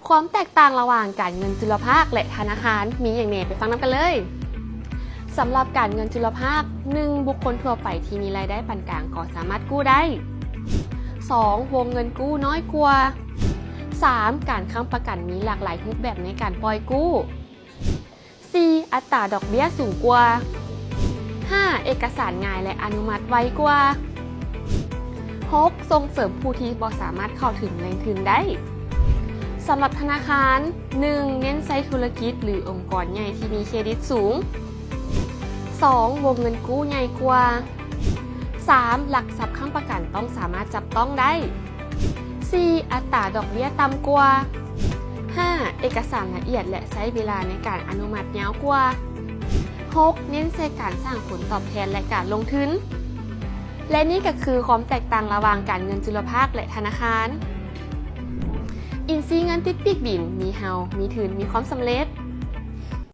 ຄວາມແຕກຕ່າງລະຫວ່າງການເງິນຈຸລະພາກ ແລະ ທະນາຄານມີຫຍັງແດ່? ໄປຟັງນຳກັນເລີຍ. ສຳລັບການເງິນຈຸລະພາກ, ໜຶ່ງ ບຸກຄົນທົ່ວໄປທີ່ມີລາຍໄດ້ປານກາງກໍສາມາດກູ້ໄດ້. ສອງ ວົງເງິນກູ້ນ້ອຍກວ່າ. ສາມ ການຄ້ຳປະກັນມີຫຼາກຫຼາຍຮູບແບບໃນການປ່ອຍກູ້. ສີ່ ອັດຕາດອກເບ້ຍສູງກວ່າ. ຫ້າ ເອກະສານງ່າຍ ແລະ ອະນຸມັດໄວກວ່າ. ຫົກ ສົ່ງເສີມຜູ້ທີ່ບໍ່ສາມາດເຂົ້າເຖິງແຫຼ່ງທຶນໄດ້. ສຳລັບທະນາຄານ, ໜຶ່ງ ເນັ້ນໃສ່ທຸລະກິດ ຫຼື ອົງກອນໃຫຍ່ທີ່ມີເຄຣດິດສູງ. ສອງ ວົງເງິນກູ້ໃຫຍ່ກວ່າ. ສາມ ຫຼັກຊັບຄ້ຳປະກັນຕ້ອງສາມາດຈັບຕ້ອງໄດ້. ສີ່ ອັດຕາດອກເບ້ຍຕ່ຳກວ່າ. ຫ້າ ເອກະສານລະອຽດ ແລະ ໃຊ້ເວລາໃນການອະນຸມັດຍາວກວ່າ. ຫົກ ເນັ້ນໃສ່ການສ້າງຜົນຕອບແທນ ແລະ ການລົງທຶນ. ແລະ ນີ້ກໍຄືຄວາມແຕກຕ່າງລະຫວ່າງການເງິນຈຸລະພາກ ແລະ ທະນາຄານ. ອິນຊີເງິນຕິດປີກບິນ, ມີເຮົາ, ມີທຶນ, ມີຄວາມສຳເລັດ.